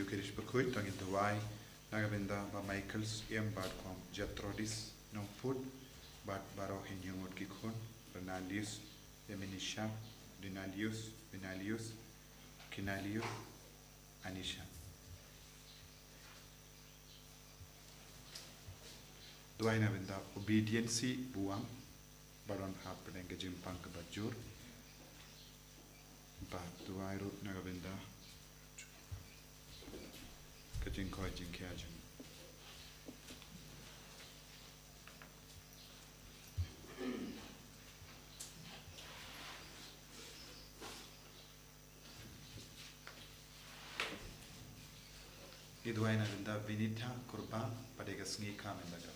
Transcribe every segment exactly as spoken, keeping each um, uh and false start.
Kirish Bakhuid, to ngin duwai na ka bynta Bah Michael Syiem bad Kong Gertrudis Nongput bad baroh hynñiew ngut ki khun, Renalius, Eminisha, Denalius, Benalius, Kinalius, Anisha. Duwai na ka bynta Obedience Buang, ba don hapdeng ka jingpang kaba jur. Bad duwai ruh na ka bynta ka jingkoit jingkhiah jong Ngi duwai na ka bynta Vinita Kurbah, pat ïa ka sngi ka mynta ka.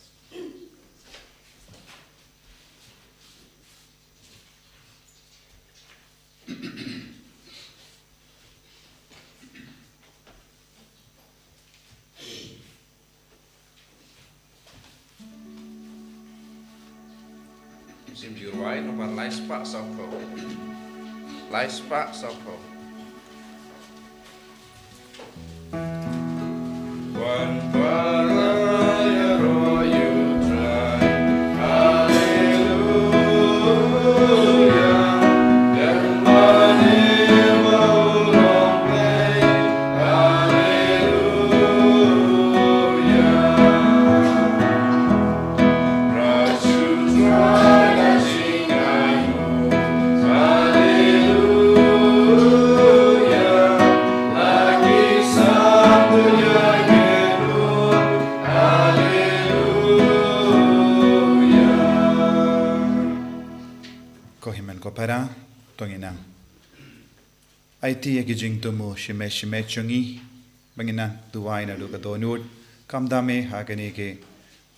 Sim jiu ruwai nombar lai spah sawphew. Lai spah sawphew. Wan para ïaroh ïa U Trai. Haleluya. Lem bad ïa U Long Blei. Haleluya. Ko hynmen ko para, to ngin nang. Aiti ïa ki jingthmu shimet shimet jong ngi, ba ngin nang duwai naduh ka dohnud, khamtam eh ha kane ka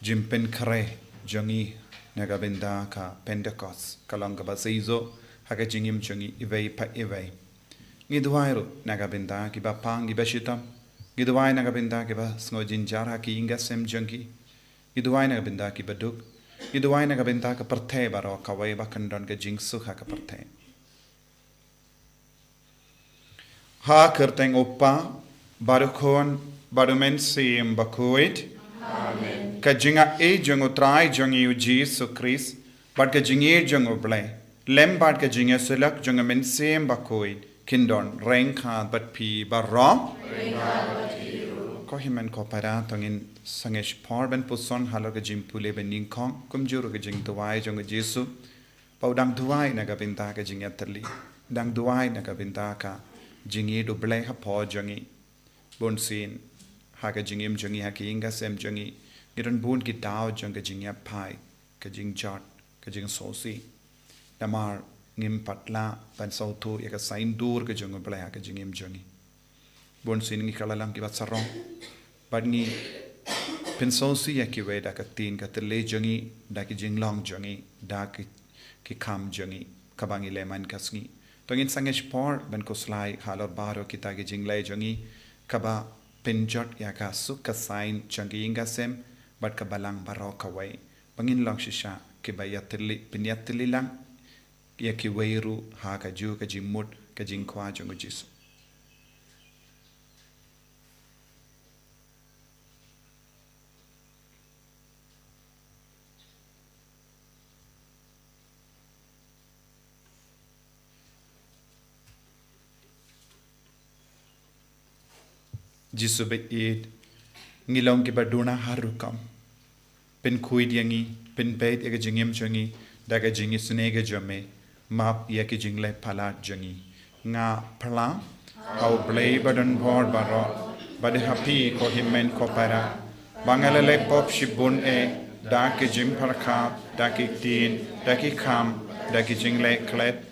jingpynkhreh jong ngi na ka bynta ka Pentecost, ka long kaba shisha ha ka jingim jong ngi iwei pa iwei. Ngi duwai ruh na ka bynta kiba pang kiba shitom, ngi duwai na ka bynta kiba sngew jynjar ha ki ïing ki sem jong ki, ngi duwai na ka bynta kiba duk, ngi duwai na ka bynta ka pyrthei baroh kawei ba kan don ka jingsuk ha ka pyrthei. Ha ka kyrteng U Kpa, bad U Khun, bad U Mynsiem Bakhuid. Amen. Ka jingaiei jong U Trai jong ngi U Jisu Khrist, bad ka jingïeit jong U Blei, lem bad ka jingïasyllok jong U Mynsiem Bakhuid, kin don ryngkat bad phi baroh. Ryngkat bad phi ruh. Ko hynmen ko para, to ngin sangeh shipor ban puson halor ka jingpule banyngkong, kumjuh ruh ka jingduwai jong U Jisu. Ba u dang duwai na ka bynta ka jingïatylli, dang duwai na ka bynta ka jingïeit U Blei hapoh jong ngi. Bunsien ha ka jingim jong ngi, ha ki ïing ki sem jong ngi, ngi don bun ki daw jong ka jingïaphai, ka jingjot, ka jingsngewsih. Namar ngim pat lah ban sngewthuh ïa ka saiñdur ka jong U Blei ha ka jingim jong ngi. Bunsien ngi kylla lang kiba sarong, bad ngi pynsngewsih ïa kiwei da ka ktien ka thylliej jong ngi, da ki jinglong jong ngi, da ki, ki kam jong ngi, kaba ngi leh man ka sngi. To ngin sangeh shipor ban khuslai halor baroh kita ki jingleh jong ngi, kaba pynjot ïa ka suk ka saiñ jong ki ïing ki sem, bad ka balang baroh kawei. Ba ngin long shisha kiba ïatylli, pynïatylli lang ïa kiwei ruh ha kajuh ka jingmut ka jingkwah jong U Jisu. Jisu baieit, ngi long kiba duna har rukom. Pynkhuid ïa ngi, pynbeit ïa ka jingim jong ngi da ka jingisynei ka jong me, map ïa ki jingleh palat jong ngi. Nga phla ha U Blei ba don bor baroh, bad ha phi ko hynmen ko para, ba nga la leh pop shibun eh, da ki jingpyrkhat, da ki ktien, da ki kam, da ki jingleh klet,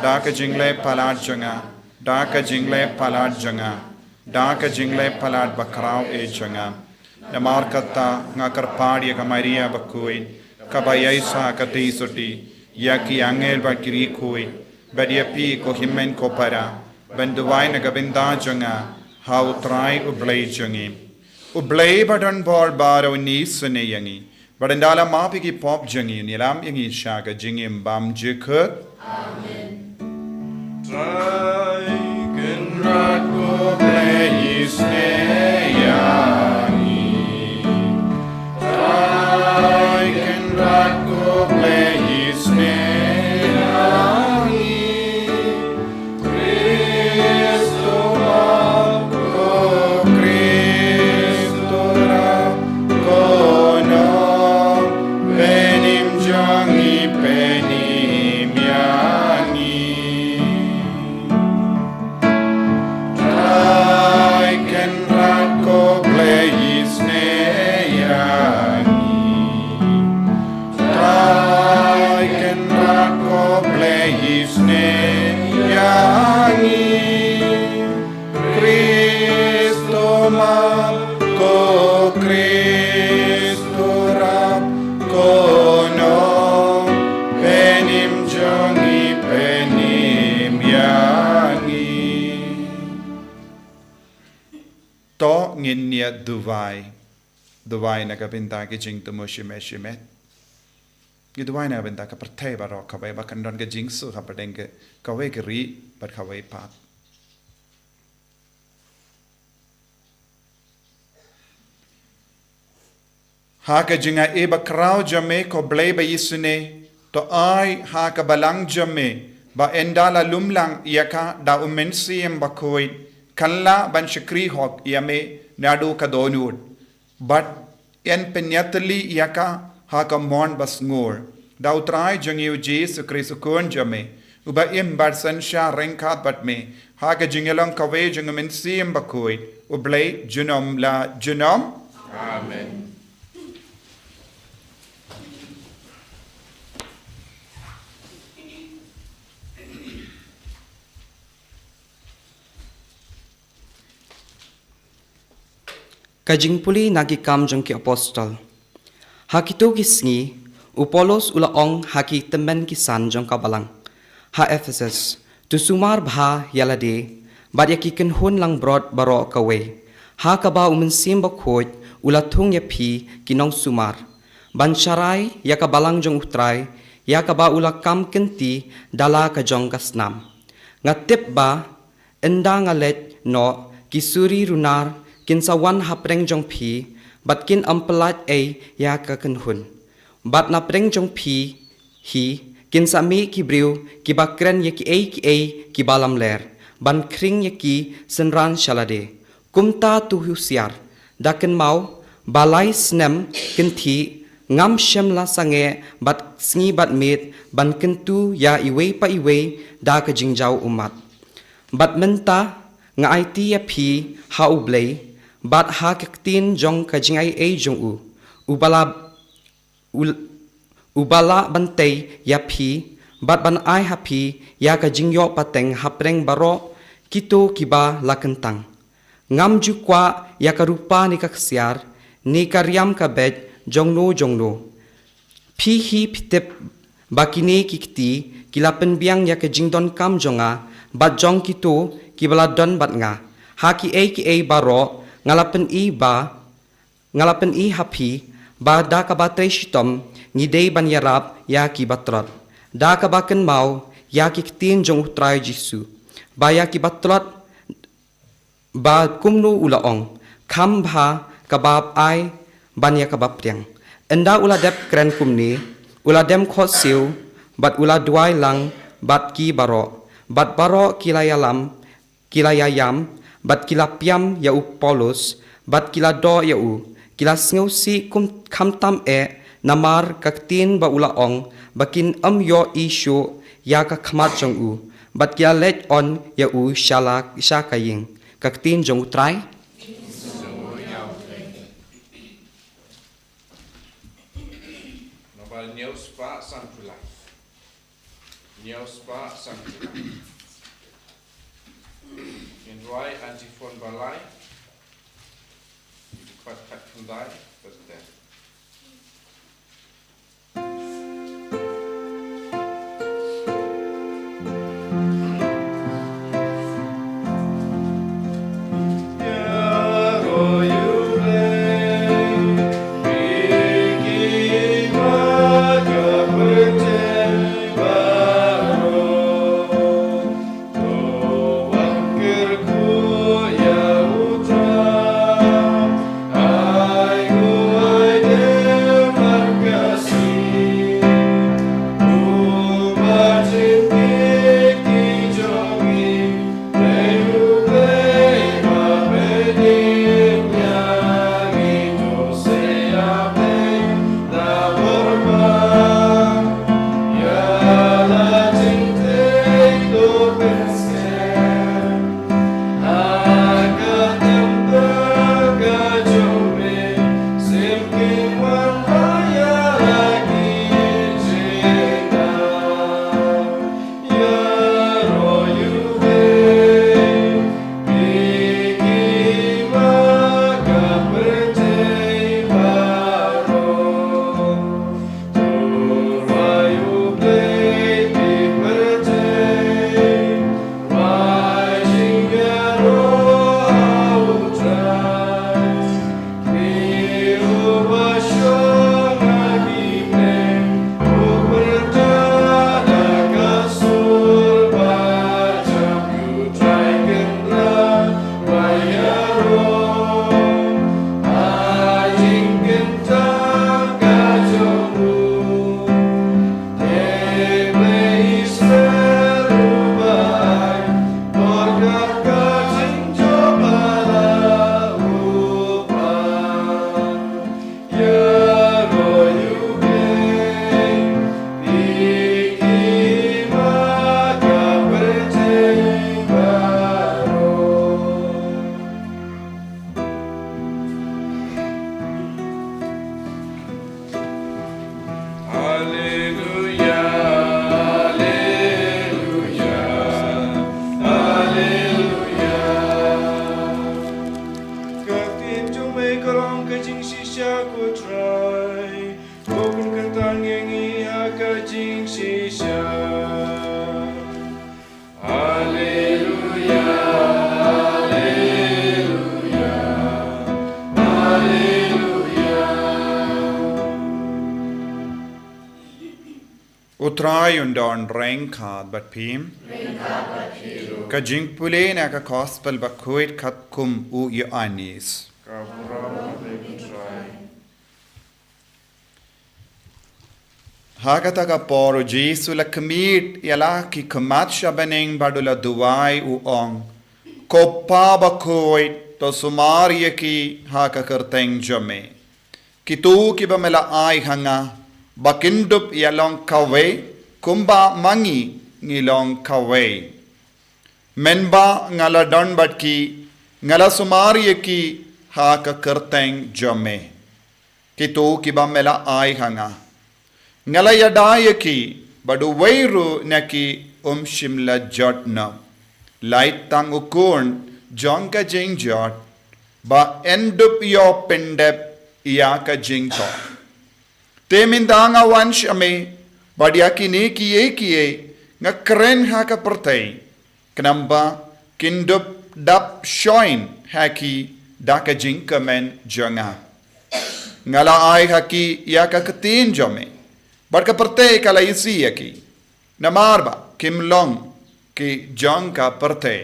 da ka jingleh palat jong nga, da ka jingleh palat jong nga, da ka jingleh palat bakhraw eh jong nga. Namar kata nga kyrpad ïa ka Maria bakhuid, kaba ïaishah katei sotti, ïa ki angel bad ki riewkhuid, bad ïa phi ko hynmen ko para, ban duwai na ka bynta jong nga ha U Trai U Blei jong ngi. U Blei ba don bor baroh un isynei ïa ngi, bad un da la map ïa ki pop jong ngi, un ïalam ïa ngi sha ka jingim bymjukut. Amen. Trai Kynrad ko Blei, isynei Ko Blei isynei ïa ngi. Khristo ma, ko Khristo rap, ko nongpynim jong ngi, pynim ïa ngi. To ngin ïa duwai. Duwai na ka bynta ki jingthmu shimet shimet. Ngi duwai na ka bynta ka pyrthei baroh, kawei ba kan don ka jingsuk hapdeng ka, kawei ka ri bad kawei pat. Ha ka jingai bakhraw jong me, ko Blei ba isynei, to ai ha ka balang jong me ba ynda la lum lang ïa ka da U Mynsiem Bakhuid, kan lah ban shakri hok ïa me naduh ka dohnud. Bad yn pynïatylli ïa ka ha ka mon ba sngur. Da U Trai jong ngi U Jisu Khrist U Khun jong me, uba im bad synshar ryngkat bad me ha ka jingïalong kawei jong U Mynsiem Bakhuid, U Blei junom la junom. Amen. Ka jingpule na Ki Kam jong ki Apostol. Ha kito ki sngi, u Paulus u la ong ha ki tymmen ki san jong ka balang ha Ephesus, to sumar bha ïa lade bad ïa ki kynhun langbrot baroh kawei, ha kaba U Mynsiem Bakhuid u la thung ïa phi ki nongsumar, ban sharai ïa ka balang jong U Trai, ïa kaba u la kam kynti da la ka jong ka snam. Nga tip ba ynda nga leit noh, ki suri runar kin sa wan hapdeng jong phi, bad kin ym pyllait ei ïa ka kynhun. Bad napdeng jong phi hi kin sa mih ki briew kiba kren ïa kiei kiei kiba lamler, ban khring ïa ki synran sha lade. Kumta to husiar, da kynmaw ba lai snem kynthih ngam shym la sangeh bad sngi bad miet ban kyntu ïa iwei pa iwei da ka jingjaw ummat. Bad mynta nga aiti ïa phi ha U Blei bad ha ka ktien jong ka jingaiei jong u, uba la u, uba lah ban tei ïa phi bad ban ai ha phi ïa ka jingïoh pateng hapdeng baroh kito kiba la kyntang. Ngam ju kwah ïa ka rupa ne ka ksiar ne ka riam ka beit jongno jongno. Phi hi phi tip ba kine ki kti ki la pynbiang ïa ka jingdonkam jong nga bad jong kito kiba la don bad nga. Ha kiei kiei baroh nga la pyni ba nga la pyni ha phi ba da kaba trei shitom ngi dei ban ïarap ïa kiba tlot, da kaba kynmaw ïa ki ktien jong U Trai Jisu, ba ïa kiba tlot, ba kumno u la ong, kham bha ka bap ai ban ïa ka bapdiang. Ynda u la dep kren kumne, u la dem khohsiew bad u la duwai lang bad ki baroh, bad baroh ki la ïalam, ki la ïaïam bad ki la pyiam ïa u Paulus bad ki la doh ïa u. Ki la sngewsih kum khamtam eh namar ka ktien ba u la ong, ba kin ym ïohi shuh ïa ka khmat jong u, bad ki la leit on ïa u sha la, sha ka ïing. Ka ktien jong U Trai. Naba hynñiew spah sanphew lai. Hynñiew spah sanphew lai. Ngin rwai antiphon ba lai. Dkhot khatkhyndai, verse ten. Trai un don ryngkat bad phi. Ka jingpule na ka Gospel bakhuid katkum u Ïoannis. Ha kata ka por u Jisu u la khmih ïa la ki khmat sha bneng bad u la duwai u ong, Ko Pa bakhuid, to sumar ïa ki ha ka kyrteng jong me. Kito kiba me la ai ha nga, ba kin dup ïa long kawei, kumba ma ngi ngi long kawei. Mynba nga la don bad ki, nga la sumar ïa ki ha ka kyrteng jong me. Kito kiba me la ai ha nga, nga la ïada ïa ki, bad uwei ruh na ki um shym la jot noh, lait tang u khun jong ka jingjot, ba yn dup ïoh pyndep ïa ka jingthoh. Te mynta nga wan sha me, bad ïa kine kiei kiei nga kren ha ka pyrthei, khnang ba kin dup dap shongshit ha ki da ka jingkmen jong nga. Nga la ai ha ki ïa ka ktien jong me, bad ka pyrthei ka la isih ïa ki, namar ba kim long ki jong ka pyrthei,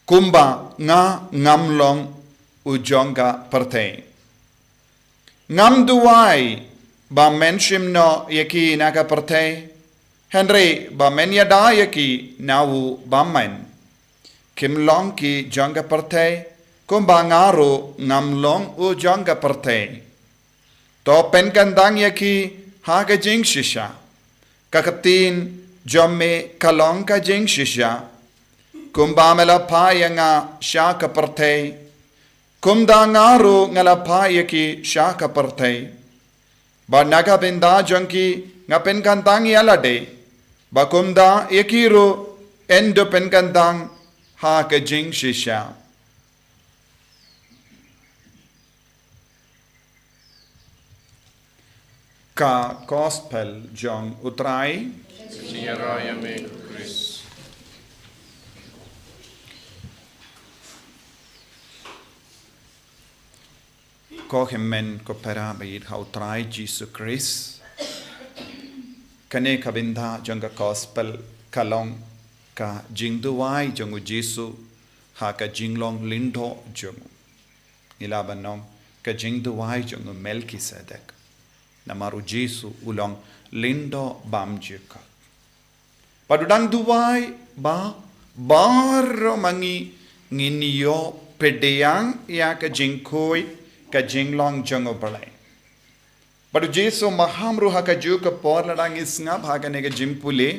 kumba nga ngam long u jong ka pyrthei. Ngam duwai ba men shim noh ïa ki na ka pyrthei, hynrei ba men ïada ïa ki na u bymman. Kim long ki jong ka pyrthei, kumba nga ruh ngam long u jong ka pyrthei. To pynkyntang ïa ki ha ka jingshisha. Ka ktien jong me ka long ka jingshisha. Kumba me la phah ïa nga sha ka pyrthei, kumta nga ruh nga la phah ïa ki sha ka pyrthei. Bad na ka bynta jong ki nga pynkyntang ïa lade, ba kumta ïa ki ruh yn dup pynkyntang ha ka jingshisha. Ka Gospel jong u Trai. Jingïaroh ïa me ko Khrist. Ko hynmen ko para ba ïeit ha u Trai Jisu Khrist. Kane ka bynta jong ka Gospel ka long ka jingduwai jong u Jisu ha ka jinglong lyngdoh jong u. Ngi lah ban ong ka jingduwai jong u Melkisedek. Namar u Jisu u long lyngdoh bymjukut. Bad u dang duwai ba baroh ma ngi ngin ïoh pdiang ïa ka jingkhuid ka jinglong jong u Blei. Bad u Jisu maham ruh ha kajuh ka por lada ngi sngap ha kane ka jingpule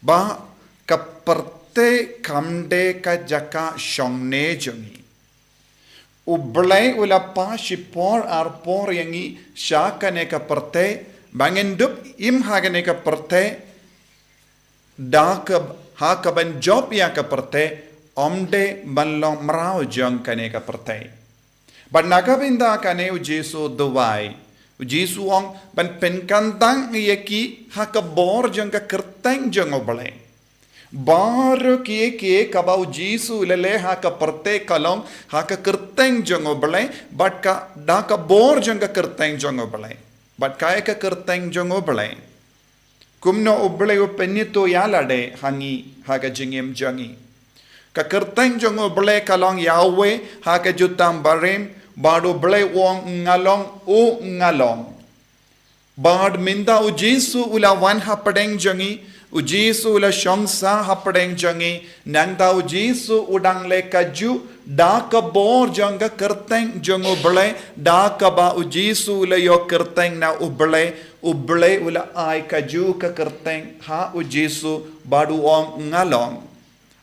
ba ka pyrthei kam dei ka jaka shongne jong ngi. U Blei u la phah shipor arpor ïa ngi sha kane ka pyrthei ba ngin dup im ha kane ka pyrthei da ka, ha kaban jop ïa ka pyrthei, ym dei ban long mraw jong kane ka pyrthei. Bad na ka bynta kane u Jisu u duwai, u Jisu u ong ban pynkyntang ïa ki ha ka bor jong ka kyrteng jong u Blei. Baroh kiei kiei kaba u Jisu u la leh ha ka pyrthei ka long ha ka kyrteng jong u Blei, bad ka da ka bor jong ka kyrteng jong u Blei. Bad kaei ka kyrteng jong u Blei? Kumno u Blei u pynithuh ïa lade ha ngi ha ka jingim jong ngi? Ka kyrteng jong u Blei ka long Yahweh ha ka jutang barim, bad u Blei u ong nga long, u nga long. Bad mynta u Jisu u la wan hapdeng jong ngi, u Jisu u la shong sah hapdeng jong ngi, nangta u Jisu u dang leh kajuh da ka bor jong ka kyrteng jong u Blei, da kaba u Jisu u la ïoh kyrteng na u Blei, u Blei u la ai kajuh ka kyrteng ha u Jisu, bad u ong nga long.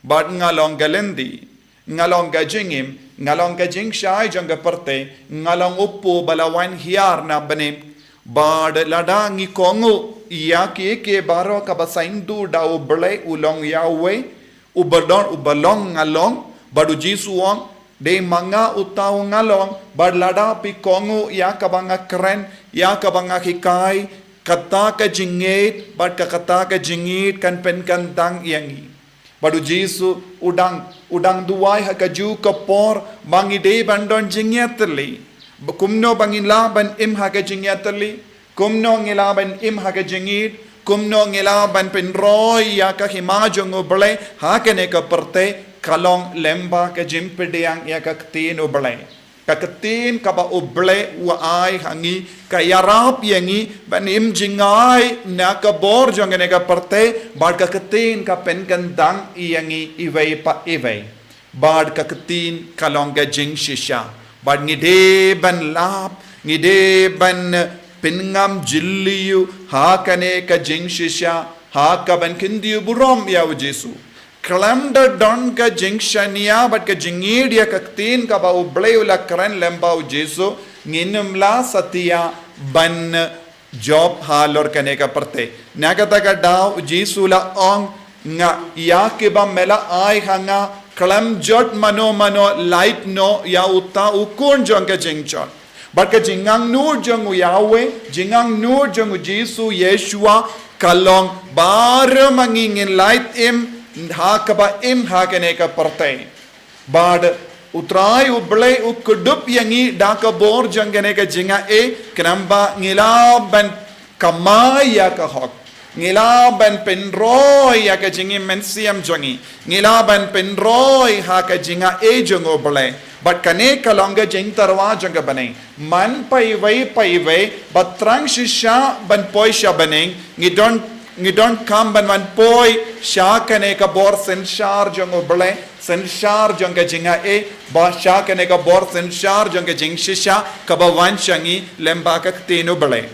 Bad nga long ka lynti, nga long ka jingim, nga long ka jingshai jong ka pyrthei, nga long u kpu ba la wan hiar na bneng. Bad lada ngi kohnguh ïa kiei kiei baroh kaba saiñdur da u Blei u long Yahweh, u ba don, u ba long nga long, bad u Jisu u ong, dei ma nga uta u nga long, bad lada phi kohnguh ïa kaba nga kren, ïa kaba nga hikai, kata ka jingngeit, bad ka kata ka jingngeit kan pynkyntang ïa ngi. Bad u Jisu u dang, u dang duwai ha kajuh ka por ba ngi dei ban don jingïatylli. Ba kumno ba ngin lah ban im ha ka jingïatylli? Kumno ngi lah ban im ha ka jingïeit, kumno ngi lah ban pynroi ïa ka hima jong U Blei ha kane ka pyrthei, ka long lyngba ka jingpdiang ïa ka ktien U Blei. Ka ktien kaba U Blei u ai ha ngi, ka ïarap ïa ngi ban im jngai na ka bor jong kane ka pyrthei, bad ka ktien ka pynkyndang ïa ngi iwei pa iwei. Bad ka ktien ka long ka jingshisha. Bad ngi dei ban lap, ngi dei ban pynngam jylliew ha kane ka jingshisha, ha kaban kyntiew burom ïa U Jisu. Khlem da don ka jingshaniah bad ka jingïeit ïa ka ktien kaba U Blei u la kren lyngba U Jisu, ngin ym lah satia ban jop halor kane ka pyrthei. Na kata ka daw U Jisu u la ong, nga ïa kiba me la ai ha nga, khlem jot mano mano lait noh ïa uta u khun jong ka jingjot. Bad ka jingangnud jong u Yahweh, jingangnud jong U Jisu Yeshua, ka long baroh ma ngi ngin lait im ha kaba im ha kane ka pyrthei. Bad U Trai U Blei u kdup ïa ngi da ka bor jong kane ka jingaiei, khnang ba ngi lah ban kamai ïa ka hok. Ngi lah ban pynroi ïa ka jingim mynsiem jong ngi. Ngi lah ban pynroi ha ka jingaiei jong U Blei. Bad kane ka long ka jingtyrwa jong ka bneng. Man paiwei paiwei, ba thrang shisha ban poi sha bneng, ngi don, ngi donkam ban wan poi sha kane ka bor synshar jong U Blei, synshar jong ka jingaiei, ba sha kane ka bor synshar jong ka jingshisha, kaba wan sha ngi lyngba ka ktien U Blei.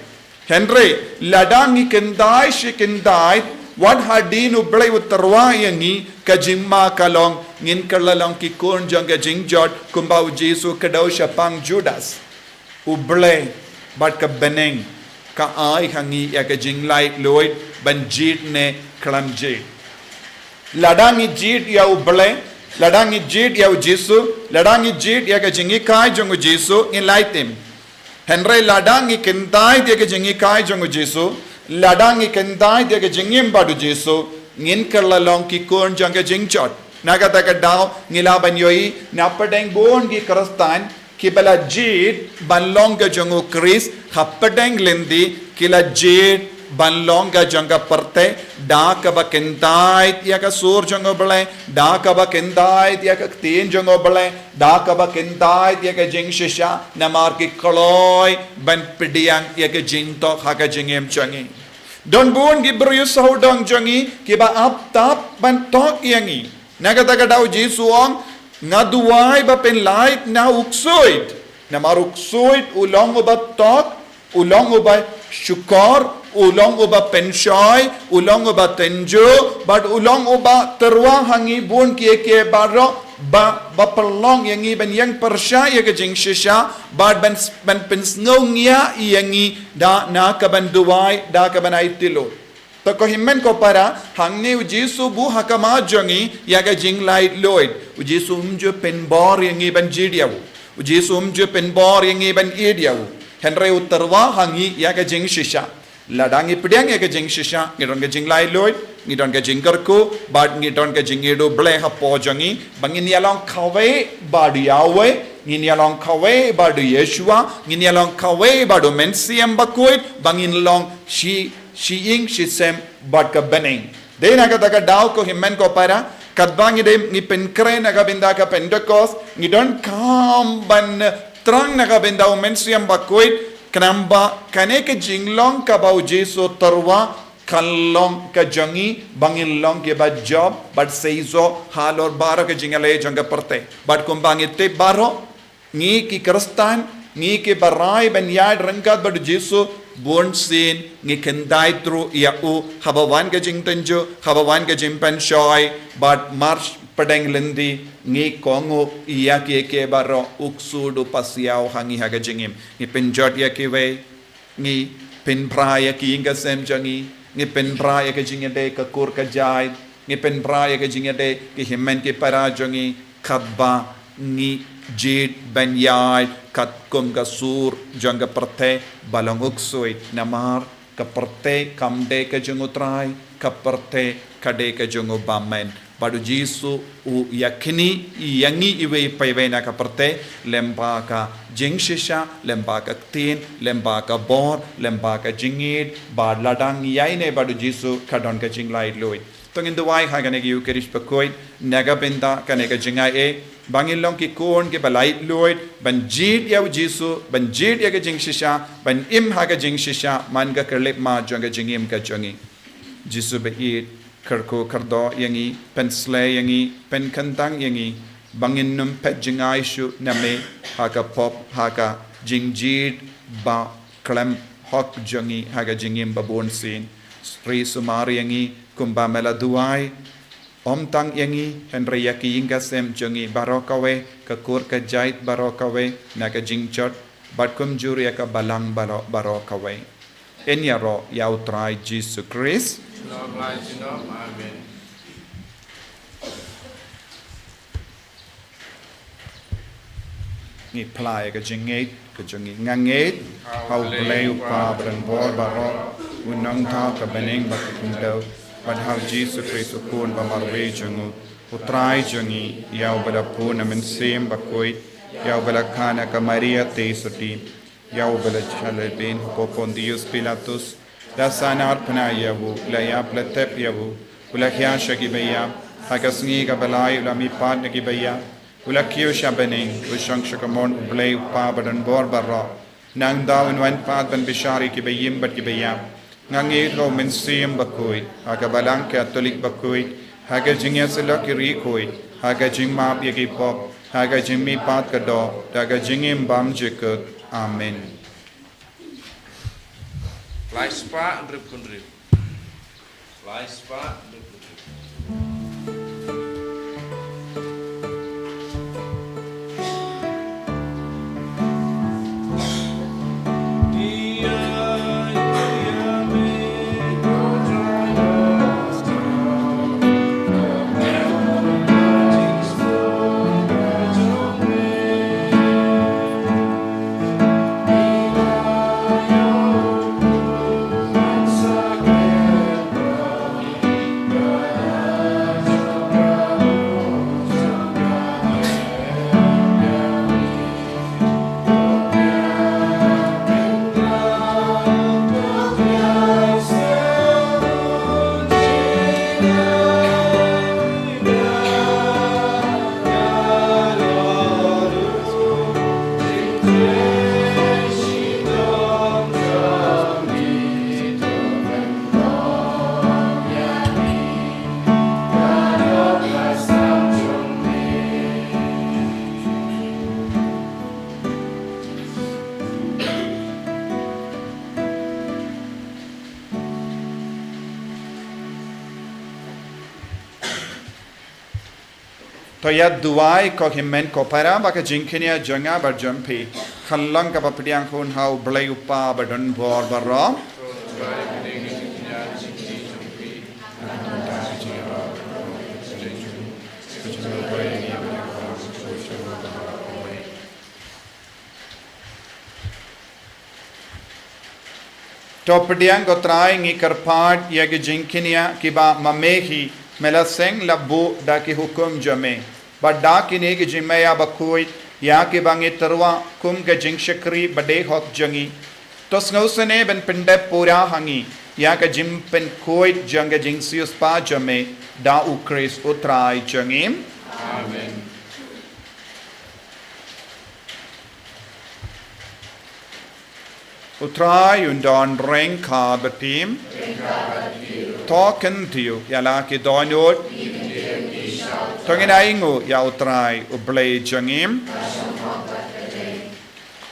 Hynrei, lada ngi khyndai shi khyndai, wat hadien U Blei u tyrwa ïa ngi, ka jingma ka long, ngin kylla long ki khun jong ka jingjot, kumba U Jisu u kdew shaphang Judas. U Blei, bad ka bneng, ka ai ha ngi ïa ka jinglaitluid, ban jied ne khlem jied. Lada ngi jied ïa U Blei, lada ngi jied ïa U Jisu, lada ngi jied ïa ka jinghikai jong U Jisu, ngin lait im. Hynrei lada ngi khyndai ïa ka jinghikai jong U Jisu, lada ngi khyndai ïa ka jingim bad U Jisu, ngin kylla long ki khun jong ka jingjot. Na kata ka daw, ngi lah ban ïohi, na pdeng bun ki Khristan, kiba la jied ban long ka jong U Khrist, hapdeng lynti, ki la jied ban long ka jong ka pyrthei, da kaba khyndai ïa ka sur jong U Blei, da kaba khyndai ïa ka ktien jong U Blei, da kaba khyndai ïa ka jingshisha, namar ki kloi ban pdiang ïa ka jingtok ha ka jingim jong ngi. Don bun ki briew sawdong jong ngi, kiba ap tap ban tok ïa ngi. Na kata ka daw U Jisu u ong, nga duwai ba phin lait na u ksuid. Namar u ksuid u long uba tok, u long uba shukor, u long uba pynshoi, u long uba tynjuh, bad u long uba tyrwa ha ngi bun kiei kiei baroh, ba, ba pynlong ïa ngi ban ïeng pyrshah ïa ka jingshisha, bad ban, ban pynsngew ngiah ïa ngi da na kaban duwai, da kaban aiti lut. Te ko hynmen ko para, hangne U Jisu u buh ha khmat jong ngi ïa ka jinglaitluid. U Jisu um ju pynbor ïa ngi ban jied ïa u. U Jisu um ju pynbor ïa ngi ban ïeit ïa u. Hynrei u tyrwa ha ngi ïa ka jingshisha. Lada ngi pdiang ïa ka jingshisha, ngi don ka jinglaitluid, ngi don ka jingkyrkhu, bad ngi don ka jingïeit U Blei hapoh jong ngi, ba ngin ïa long kawei bad u Yahweh, ngin ïa long kawei bad u Yeshua, ngin ïa long kawei bad u Mynsiem Bakhuid, ba ngin long shi shi ïing shi sem bad ka bneng. Dei na kata ka daw ko hynmen ko para, katba ngi dei ngi pynkhreh na ka bynta ka Pentecost, ngi donkam ban thrang na ka bynta u Mynsiem Bakhuid, khnang ba kane ka jinglong kaba U Jisu u tyrwa, kan long ka jong ngi, ba ngin long kiba jop bad seisoh halor baroh ka jingïaleh jong ka pyrthei. Bad kumba ngi tip baroh, ngi ki Khristan, ngi kiba rai ban ïaid ryngkat bad U Jisu, bunsien ngi khyndai through ïa u, haba wan ka jingtynjuh, haba wan ka jingpynshoi, bad mar pdeng lynti, ngi kohnguh ïa kiei kiei baroh, u ksuid u pasiaw ha ngi ha ka jingim. Ngi pynjot ïa kiwei, ngi pynbra ïa ki ïing ki sem jong ngi, ngi pynbra ïa ka jingïadei ka kur ka jait, ngi pynbra ïa ka jingïadei ki hynmen ki para jong ngi, katba ngi jied ban ïaid katkum ka sur jong ka pyrthei ba long u ksuid, namar ka pyrthei kam dei ka jong U Trai, ka pyrthei ka dei ka jong u bymman. Bad u Jisu u ïakhun ïa ngi iwei pa iwei na ka pyrthei, lem bad ka jingshisha, lem bad ka ktien, lem bad ka bor, lem bad ka jingïeit, bad lada ngi ïaineh bad u Jisu ka don ka jinglaitluid. To ngin duwai ha kane ka Ïukharist bakhuid, na ka bynta kane ka jingaiei, ba ngin long ki khun kiba laitluid, ban jied ïa u Jisu, ban jied ïa ka jingshisha, ban im ha ka jingshisha, man ka khyllipmat jong ka jingim ka jong ngi. Jisu ba ïeit, kyrkhu kyrdoh ïa ngi, pynsleh ïa ngi, pynkyntang ïa ngi, ba ngin nym peit jngai shuh na me, ha ka pop, ha ka jingjied, ba khlem hok jong ngi, ha ka jingim ba bun sien. Sri sumar ïa ngi, kumba me la duwai, ym tang ïa ngi, hynrei ïa ki ïing ki sem jong ngi baroh kawei, ka kur ka jait baroh kawei, na ka jingjot, bad kumjuh ruh ïa ka balang baroh, baroh kawei. Yn ïaroh ïa u Trai Jisu Khrist. Amen. Ngi phla ïa ka jingngeit ka jong ngi. Nga ngeit ha u Blei u Kpa badonbor baroh, u nongthaw ka bneng bad ka khyndew, bad ha u Jisu Khrist u Khun ba marwei jong u, u Trai jong ngi, ïa uba la bun na Mynsiem Bakhuid, ïa uba la kha na ka Maria Theisotti, ïa uba la jhah lehbeiñ hapoh Pontius Pilatus, la sahnarphna ïa u, la ïap la tep ïa u, u la hiar sha ki baïap, ha ka sngi kaba lai u la mihpat na ki baïap, u la kiew sha bneng, u shong sha kamon u Blei u Kpa badonbor baroh. Nangta un wan pat ban bishar ïa ki baïm bad ki baïap. Nga ngeit ha u Mynsiem Bakhuid, ha ka Balang Katholik bakhuid, ha ka jingïasyllok ki riewkhuid, ha ka jingmap ïa ki pop, ha ka jingmihpat ka doh, da ka jingim bymjukut. Amen. Lai spah hynriew hynriew. Lai spah hynriew hynriew. To ïa duwai ko hynmen ko para ba ka jingkñia jong nga bad jong phi kan long kaba pdiang hun ha u Blei u Kpa badonbor baroh. To pdiang ko Trai, ngi kyrpad ïa ki jingkñia kiba ma me hi me la seng la buh da ki hukum jong me. Bad da kine ki jingmaïa bakhuid ïa kiba ngi tyrwa kum ka jingshakri ba dei hok jong ngi. To sngewsynei ban pyndep pura ha ngi ïa ka jingpynkhuid jong ka jingsiewspah jong me, da u Khrist u Trai jong ngi. Amen. U Trai un don ryngkat ha bad phi. To kyntiew ïa la ki dohnud. To ngin ainguh ïa u Trai u Blei jong ngi.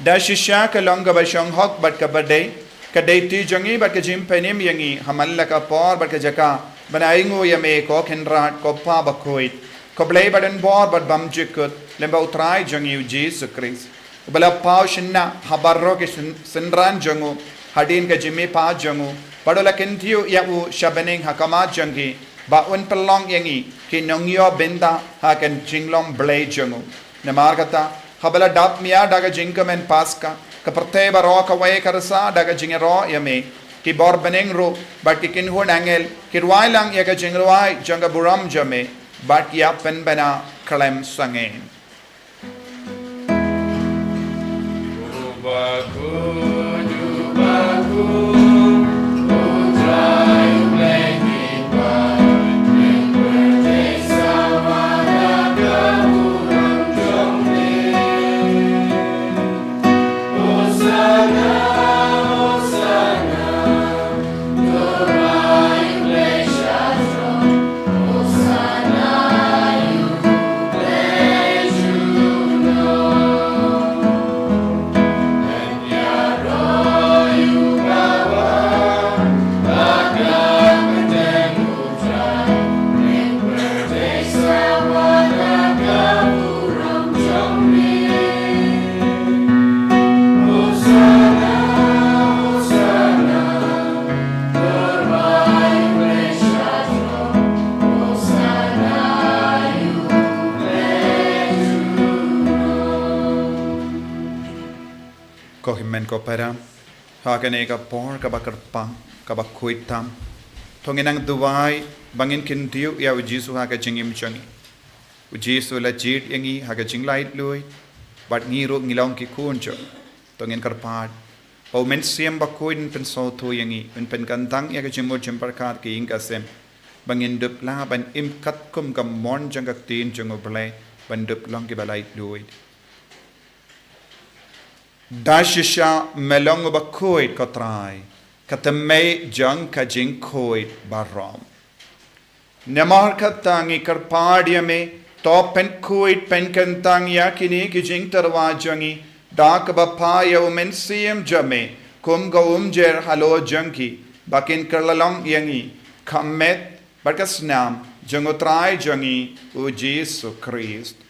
Da shisha ka long kaba shong hok bad kaba dei, ka dei ti jong ngi bad ka jingpynim ïa ngi ha man la ka por bad ka jaka ban ainguh ïa me ko Kynrad, ko Kpa bakhuid, ko Blei badonbor bad bymjukut, lem bad u Trai jong ngi u Jisu Khrist. Uba la paw shynna ha baroh ki syn-, synran jong u hadien ka jingmihpat jong u, bad u la kyntiew ïa u sha bneng ha khmat jong ki, ba un pynlong ïa ngi ki nongïoh bynta ha ka jinglong Blei jong u. Namar kata, haba la dap mia da ka jingkmen Paska, ka pyrthei baroh kawei ka rsa da ka jingïaroh ïa me. Ki bor bneng ruh bad ki kynhun angel ki rwai lang ïa ka jingrwai jong ka burom jong me. bad ïa pynbna khlem sangeh. Ko hynmen ko para, ha kane ka por kaba kyrpang, kaba khuid tam, to ngin nang duwai ba ngin kyntiew ïa u Jisu ha ka jingim jong ngi. U Jisu u la jied ïa ngi ha ka jinglaitluid, bad ngi ruh ngi long ki khun jong u. To ngin kyrpad ba u Mynsiem Bakhuid un pynsngewthuh ïa ngi, un pynkyntang ïa ka jingmut jingpyrkhat, ka ïing ka sem, ba ngin dup lah ban im katkum ka mon jong ka ktien jong U Blei, ban dup long kiba laitluid. Da shisha me long uba khuid, ko Trai, ka thymmei jong ka jingkhuid baroh. Namar kata ngi kyrpad ïa me, to pynkhuid pynkyntang ïa kine ki jingtyrwa jong ngi da kaba phah ïa u Mynsiem jong me kum ka umjer halor jong ki, ba kin kylla long ïa ngi ka met bad ka snam jong u Trai jong ngi, u Jisu Khrist.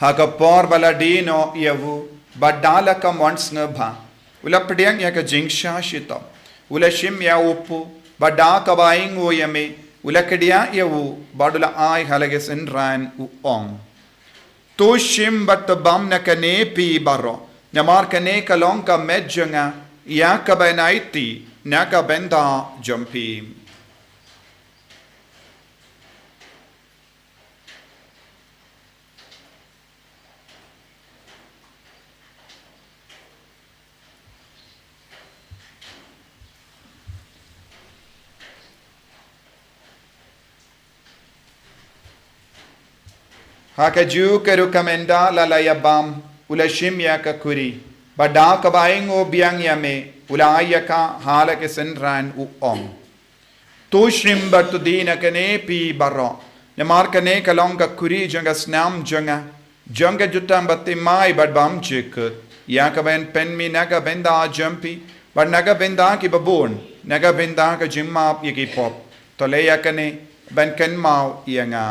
Ha ka por ba la die noh ïa u, bad da la ka mon sngewbha, u la pdiang ïa ka jingshah shitom, u la shim ïa u pud, bad da kaba ainguh ïa me, u la kdiah ïa u, bad u la ai ha la ki synran, u ong: To shim bad to bam na kane phi baroh, namar kane ka long ka met jong nga, ïa kaban aiti na ka bynta jong phi. Ha kajuh ka rukom ynda la la ïa bam, u la shim ïa ka khuri, bad da kaba ainguh biang ïa me, u la ai ïa ka ha la ki synran, u ong: To shim bad to die na kane phi baroh, namar kane ka long ka khuri jong ka snam jong nga, jong ka jutang bathymmai bad bymjukut, ïa kaban pynmih na ka bynta jong phi bad na ka bynta kiba bun, na ka bynta ka jingmap ïa ki pop. To leh ïa kane ban kynmaw ïa nga.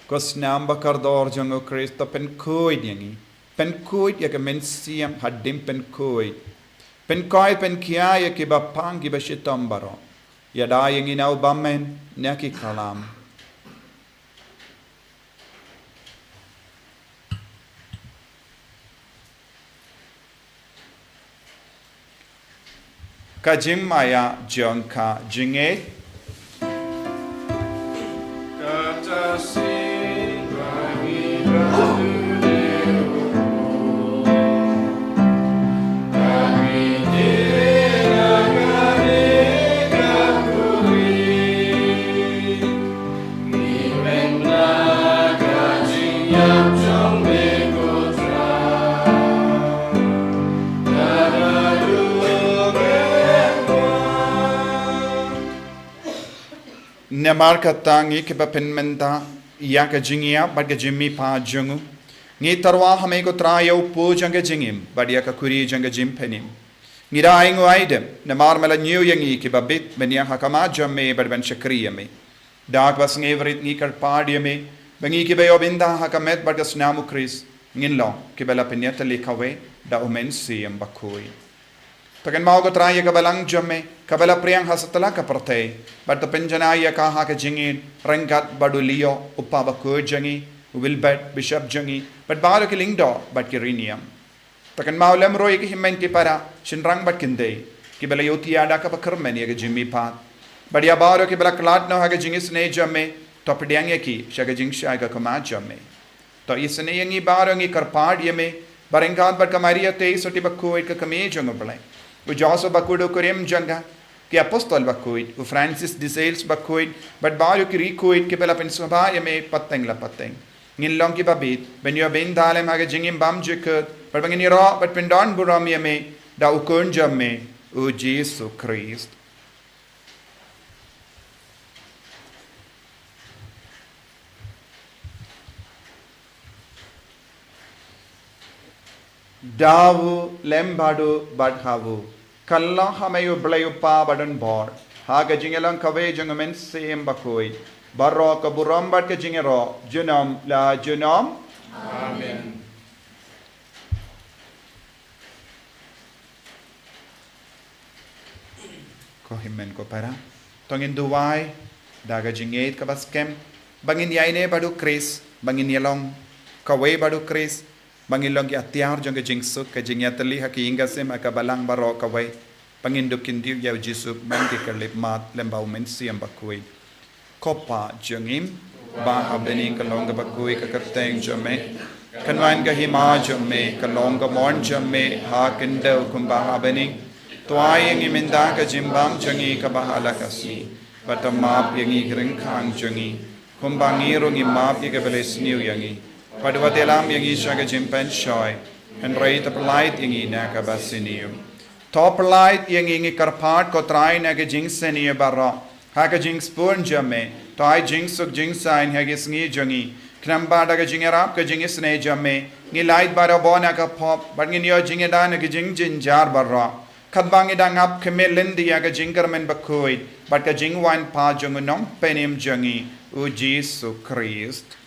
Ko snam ba kordor jong u Khrist, to pynkhuid ïa ngi. Pynkhuid ïa ka mynsiem hadien pynkhuid. Pynkoit pynkhia ïa kiba pang kiba shitom baroh. Ïada ïa ngi na u bymman na ki klam. Ka jingmaïa jong ka jingngeit. Namar kata ngi kiba pynmynta ïa ka jingïap bad ka jingmihpat jong u, ngi tyrwa ha me ko Trai ïa u pud jong ka jingim bad ïa ka khuri jong ka jingpynim. Ngi da ainguh aidem namar me la ñiew ïa ngi kiba bit ban ïeng ha khmat jong me bad ban shakri ïa me. Da kaba sngewrit ngi kyrpad ïa me ba ngi kiba ïoh bynta ha ka met bad ka snam u Khrist ngin long kiba la pynïatylli kawei da u Mynsiem Bakhuid. To kynmaw ko Trai ïa ka balang jong me kaba la pdiang ha satlak ka pyrthei, bad to pynjanai ïa ka ha ka jingïeit ryngkat bad u Leo u kpa bakhuid jong ngi, u Wilbert bishop jong ngi, bad baroh ki lyngdoh bad ki riewniam. To kynmaw lem ruh ïa ki hynmen ki para, shynrang bad kynthei, kiba la ïohi da kaba kyrmen ïa ka jingmihpat. Bad ïa baroh kiba la khlad noh ha ka jingisynei jong me, to pdiang ïa ki sha ka jingshai ka khmat jong me. To isynei ïa ngi baroh, ngi kyrpad ïa me, ba ryngkat bad ka Maria Theisotti bakhuid ka kmie jong U Blei, u Joseph bakhuid u kurim jong ka, ki apostol bakhuid, u Francis de Sales bakhuid, bad baroh ki riewkhuid kiba la pynsngewbha ïa me pateng la pateng. Ngin long kiba bit ban ïoh bynta lem ha ka jingim bymjukut, bad ba ngin ïaroh bad pyndon burom ïa me da U Khun jong me, u Jisu Khrist. Da u lem bad u bad ha u, kylla ha me U Blei U Kpa badonbor, ha ka jingïalong kawei jong U Mynsiem Bakhuid, baroh ka burom bad ka jingïaroh junom la junom. Amen. Ko hynmen ko para, to ngin duwai da ka jingïeit kaba skhem, ba ngin ïaineh bad U Khrist, ba ngin ïalong kawei bad U Khrist, ba ngin long ki atiar jong ka jingsuk, ka jingïatylli ha ki ïing ka sem, ha ka balang baroh kawei, ba ngin dup kyntiew ïa U Jisu man ki khyllipmat lem bad U Mynsiem Bakhuid. Ko Kpa jong ngi, ba ha bneng, ka long kaba khuid ka kyrteng jong me. Kan wan ka hima jong me, ka long ka mon jong me ha khyndew kumba ha bneng. To ai ïa ngi mynta ka jingbam jong ngi kaba ha la ka sngi. Bad to map ïa ngi ki ryngkang jong ngi, kumba ngi ruh ngi map ïa kiba la isniew ïa ngi. Bad wat ïalam ïa ngi sha ka jingpynshoi, hynrei to pyllait ïa ngi na kaba sniew. To pyllait ïa ngi, ngi kyrpad ko Trai, na ka jingsniew baroh, ha ka jingspun jong me. To ai jingsuk jingsaiñ ha ki sngi jong ngi, khnang ba da ka jingïarap ka jingisynei jong me, ngin lait barabor na ka pop, bad ngin ïoh jingïada na ki jingjynjar baroh, katba ngi dang ap khmih lynti ïa ka jingkyrmen bakhuid bad ka jingwan pat jong U Nongpynim jong ngi, U Jisu Khrist.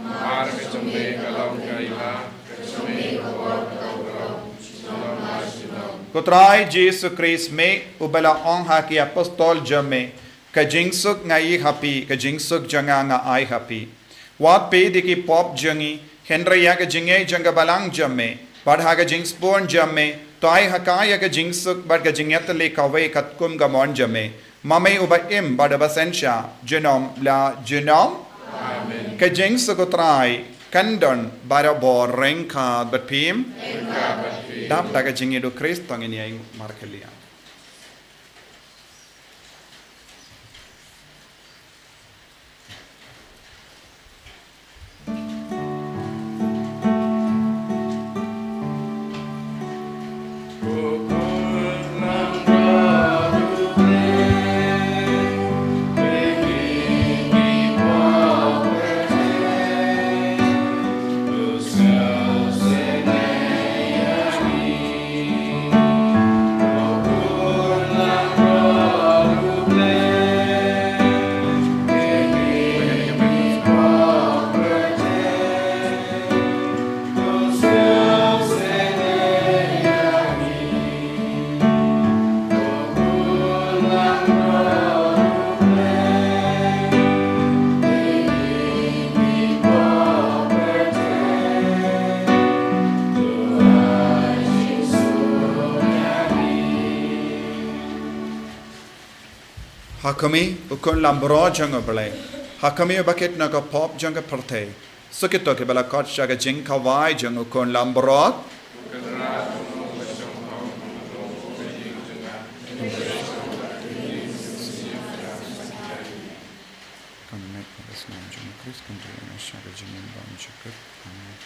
Namar ka jong me ka long ka ïa, ka jong me ka bor, ka long ka long, junom la junom. Ko Trai Jisu Khrist, me uba la ong ha ki apostol jong me, ka jingsuk nga ai ha phi, ka jingsuk jong nga nga ai ha phi. Wat peit ïa ki pop jong ngi, hynrei ïa ka jingïeit jong ka balang jong me, bad ha ka jingspun jong me, to ai ha ka ïa ka jingsuk bad ka jingïatylli kawei katkum ka mon jong me. Ma me uba im bad uba synshar junom la junom. Amen. Ka jingsuk U Trai kan don barabor ryngkat bad phi. Ryngkat bad phi. Dap da ka jingïeit U Khrist to ngin ïeng markhlieh. Ha khmih, U Khun Langbrot jong U Blei. Ha khmih, uba kit na ka pop jong ka pyrthei. Sa kito kiba la khot sha ka jingkhawai jong U Khun Langbrot. Kan met ka snam jong U Khrist kan ri na sha ka jingim bymjukut. Amen.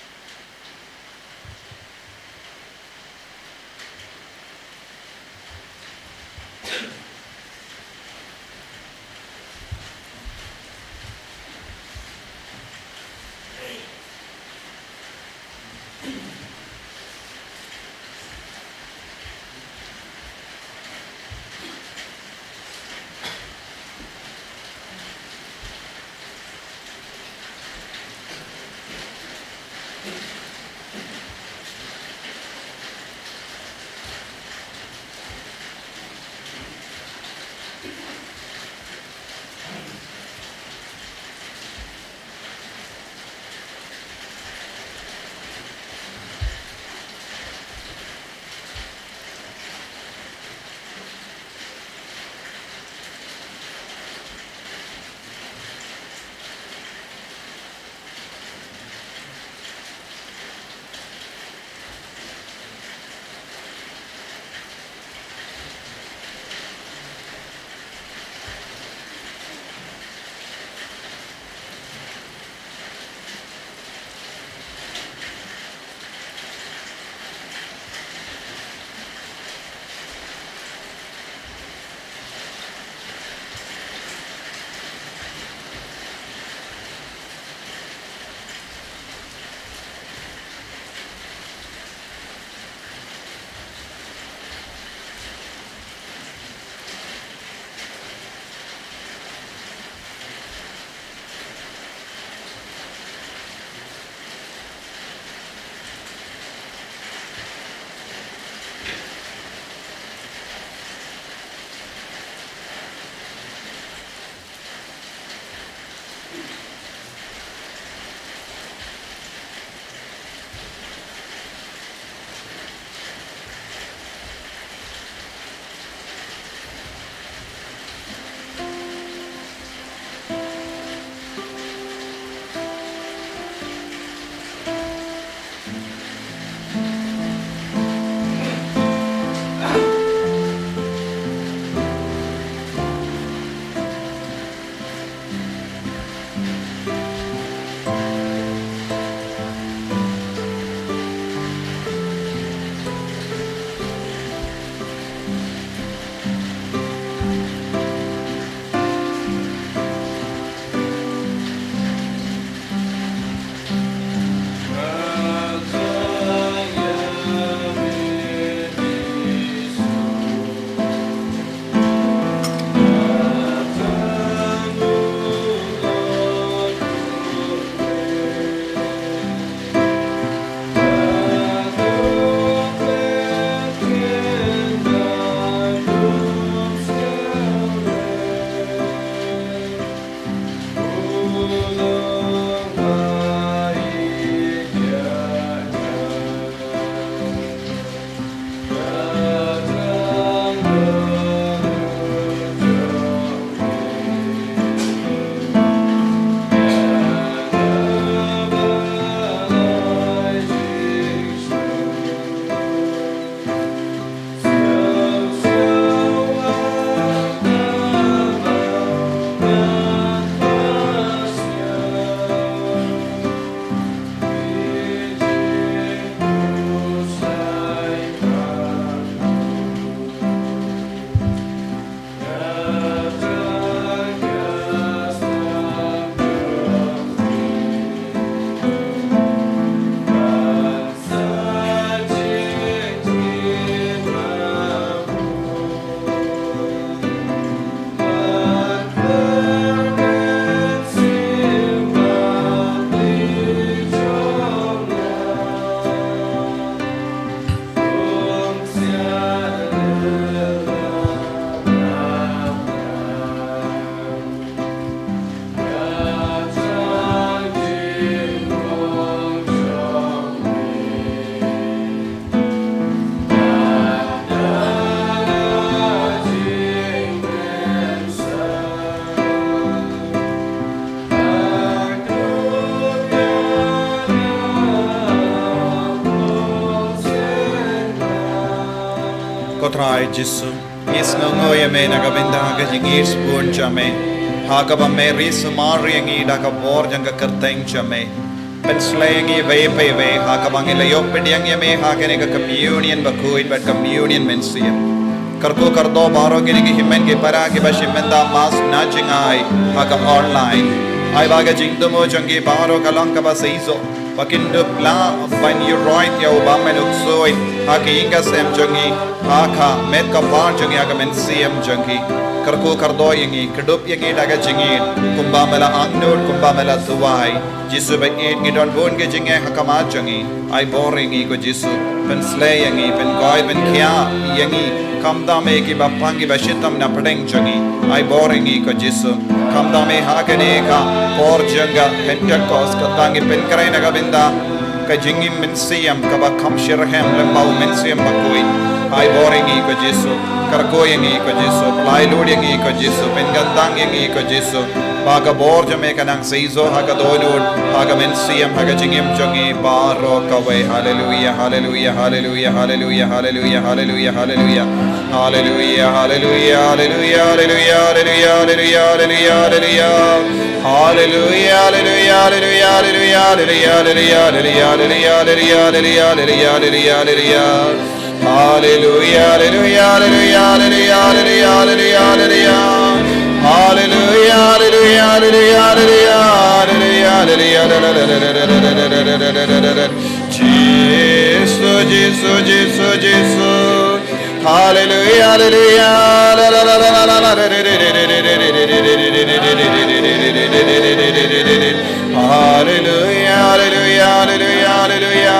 Ko Trai Jisu, ngi sngewnguh ïa me na ka bynta ka jingïeit sbun jong me, ha kaba me ri sumar ïa ngi da ka bor jong ka kyrteng jong me. Pynslei ïa ngi iwei pa iwei ha kaba ngi la ïoh pdiang ïa me ha kane ka communion bakhuid bad communion mynsiem. Kyrkhu kyrdoh baroh kine ki hynmen ki para kiba shim bynta mass na jingai ha ka online. Ai ba ka jingthmu jong ki baroh ka long kaba seisoh, ba kin dup lah ban ïuhroit ïa u bymman u ksuid ha ka ïing ka sem jong ngi, ha ka met ka par jong ngi, ha ka mynsiem jong ngi. Kyrkhu kyrdoh ïa ngi, kdup ïa ngi da ka jingïeit, kumba me la angnud, kumba me la duwai. Jisu ba ïeit, ngi don bun ka jingeh ha khmat jong ngi. Ai bor ïa ngi ko Jisu, pynslei ïa ngi, pynkhiah, pynkhiah ïa ngi. Khamtam ïa kiba pang kiba shitom na pdeng jong ngi. Ai bor ïa ngi ko Jisu. Khamtam ïa ha kane ka por jong ka Pentecost, kata ngi pynkhreh na ka bynta ka jingim mynsiem kaba kham shitrhem lem bad u Mynsiem Bakhuid. Ai bor ïa ngi ko Jisu. Kyrkhu ïa ngi ko Jisu. Pynlait lut ïa ngi ko Jisu. Pynkyntang ïa ngi ko Jisu. Ba ka bor jong me kan nang seisoh ha ka dohnud, ha ka mynsiem, ha ka jingim jong ngi baroh kawei. Haleluia, haleluia, haleluia, haleluia, haleluia, haleluia, haleluia. Haleluia, haleluia, haleluia, haleluia, haleluia, haleluia, haleluia. Haleluia, haleluia, haleluia, haleluia, haleluia, haleluia, haleluia, haleluia, haleluia, haleluia, haleluia. Haleluia, haleluia, haleluia, haleluia, haleluia, haleluia. Haleluia, haleluia, haleluia, haleluia, haleluia, haleluia, haleluia. Jisu, Jisu, Jisu, Jisu. Haleluia, haleluia. Haleluia, haleluia, haleluia, haleluia.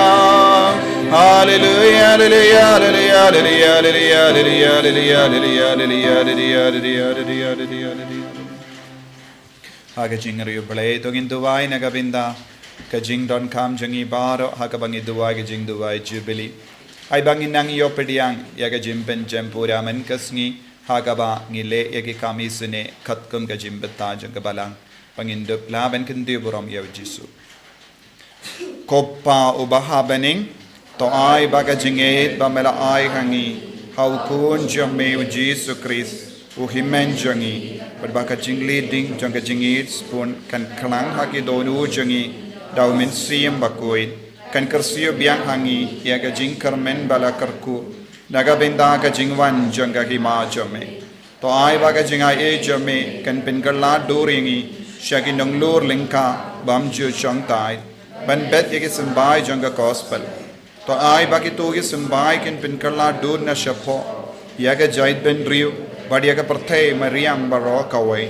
Haleluia, haleluia, haleluia, haleluia. Ha ka jingriewblei to ngin duwai na ka bynta ka jingdonkam jong ngi baroh ha kaba ngi duwai ka jingduwai Jubili. Ai ba ngin nang ïoh pdiang ïa ka jingpynjem pura man ka sngi ha kaba ngi leh ïa ki kam isynei katkum ka jingbthah jong ka Balang. Ba ngin dup lah ban kyntiew burom ïa u Jisu. Ko Pa uba ha bneng, to ai ba ka jingïeit ba me la ai ha ngi ha u Khun jong me u Jisu Khrist, u Hynmen jong ngi, bad ba ka jingleh ding jong ka jingïeit sbun kan khlaiñ ha ki dohnud jong ngi da u Mynsiem Bakhuid, kan kyrsiew biang ha ngi ïa ka jingkyrmen ba la kyrkhu na ka bynta ka jingwan jong ka Hima jong me. To ai ba ka jingai jong me kan pynkylla dur ïa ngi sha ki nonglur lyngkha bym ju shongthait ban bet ïa ki symbai jong ka Gospel. To ai ba kito ki symbai kin pynkylla dur na shapoh ïa ka jaitbynriew bad ïa ka pyrthei mariang baroh kawei,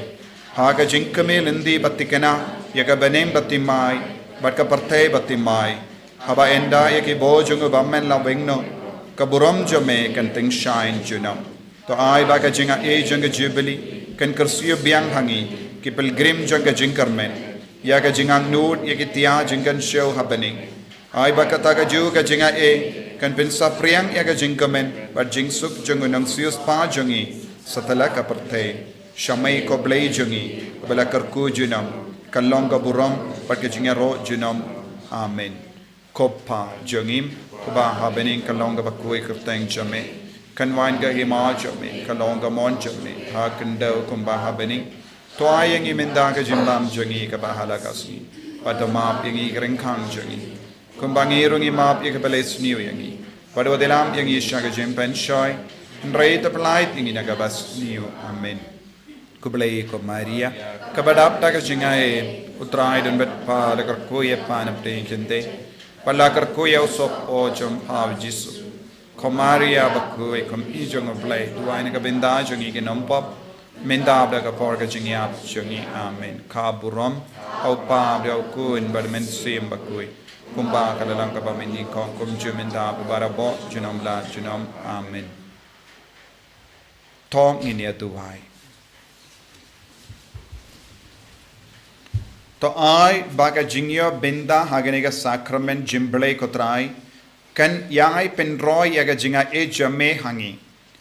ha ka jingkmie lynti ba thikna ïa ka bneng ba thymmai bad ka pyrthei ba thymmai. Haba ynda ïa ki bor jong u bymman la weng noh, ka burom jong me kan tyngshaiñ junom. To ai ba ka jingai jong ka Jubili kan kyrsiew biang ha ngi ki pilgrim jong ka jingkyrmen ïa ka jingangnud ïa ki tiar jingkynshew ha bneng. Ai ba kata kajuh ka jingai kan pynsaphriang ïa ka jingkmen bad jingsuk jong u Nongsiewspah jong ngi satlak ka pyrthei. Sha me ko Blei jong ngi, ba la kyrkhu junom, kan long ka burom bad ka jingïaroh junom. Amen. Ko Pa jong ngi uba ha bneng, kan long kaba khuid ka kyrteng jong me, kan wan ka Hima jong me, kan long ka mon jong me ha khyndew kumba ha bneng. To ai ïa ngi mynta ka jingbam jong ngi kaba ha la ka sngi, bad to map ïa ngi ki ryngkang jong ngi, kumba ngi ruh ngi map ïa kiba la isniew ïa ngi, bad wat ïalam ïa ngi sha ka jingpynshoi, hynrei to pyllait ïa ngi na kaba sniew. Amen. Khublei ko Maria, kaba dap da ka jingai, u Trai u don bad pha, la kyrkhu ïa pha na pdeng ki kynthei, bad la kyrkhu ïa u soh jong pha u Jisu. Ko Maria bakhuid, ko Mei jong u Blei, duwai na ka bynta jong ngi ki nongpop, mynta bad ha ka por ka jingïap jong ngi. Amen. Ka burom ha u Pa bad ha u Khun bad ha u Mynsiem Bakhuid, kumba ka la long kaba mynnyngkong, kumjuh mynta bad barabor, junom la junom. Amen. To ngin ïa duwai. To ai ba ka jingïoh bynta ha kane ka sakramen jingblei ko Trai kan ïai pynroi ïa ka jingai jong me ha ngi,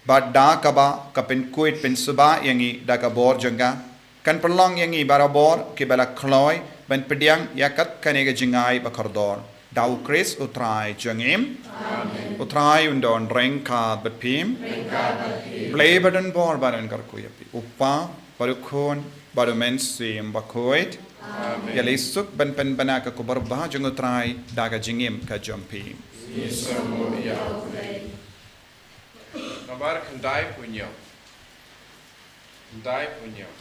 bad da kaba ka pynkhuid pynsuba ïa ngi da ka bor jong ka, kan pynlong ïa ngi barabor kiba la kloi ban pdiang ïa kat kane ka jingai ba kordor. Da u Khrist u Trai jong ngi. Amen. U Trai un don ryngkat bad phi. Ryngkat bad phi. Blei ba don bor ba don kyrkhu ïa phi. U Kpa, bad u Khun, bad u Mynsiem Bakhuid. Amen. Ïa lei suk ban pynbna ka khubor ba jong u Trai da ka jingim ka jong phi. Ngi sngewbha ïa u Blei. Namar khyndai phew hynñiew. Khyndai phew hynñiew.